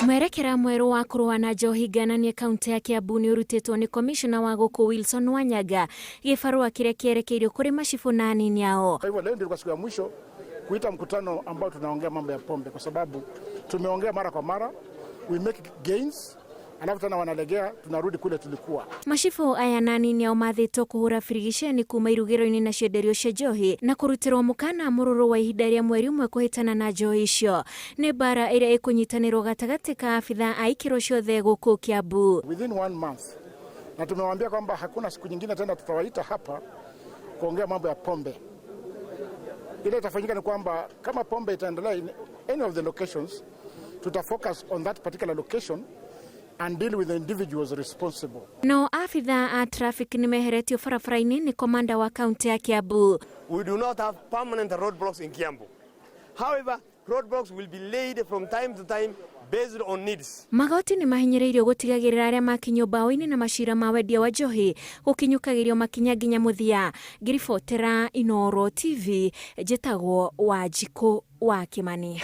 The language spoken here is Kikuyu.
Mwerekera mwerũ wa kũrũa na njohi ngananie kaunti ya Kiambu nĩ ũrutĩtwo nĩ komishona wa gũkũ Wilson Wanyaga gĩbarũa kĩrĩa kĩerekeirio kũrĩ macibũ na anini ao. Kwa hivyo leo ndio siku ya mwisho kuita mkutano ambao tunaongea mambo ya pombe, kwa sababu tumeongea mara kwa mara, we make gains, alafu tena wanalegea, tunarudi kule tulikuwa. Macibũ aya na anini ao mathĩtwo kũhũra birigiceni kuma irugĩro-inĩ na cienderio cia njohi na kũrutĩrwo mũkana mũrũrũ wa ihinda rĩa mweri ũmwe kũhĩtana na njohi icio. Nĩ mbara ĩrĩa ĩkũnyitanĩrwo gatagatĩ ka abithaa a ikĩro ciothe gũkũ Kiambu. Within one month, na tumewaambia kwamba hakuna siku nyingine tena tutawaita hapa kuongea mambo ya pombe. Ile itafanyika ni kwamba kama pombe itaendelea in any of the locations, tuta focus on that particular location and deal with the individuals responsible. No abithaa a traffic nĩ meheretio barabara-inĩ nĩ komanda wa kaunti ya Kiambu. We do not have permanent roadblocks in Kiambu. However, roadblocks will be laid from time to time based on needs. Magoti nĩ mahinyĩrĩirio gũtigagĩrĩra arĩa makinyio mbaũ-inĩ na macira ma wendia wa njohi gũkinyũkagĩrio makinya nginya mũthia. Ngĩribotera Inooro TV, njĩtagwo Wanjikũ wa Kĩmani.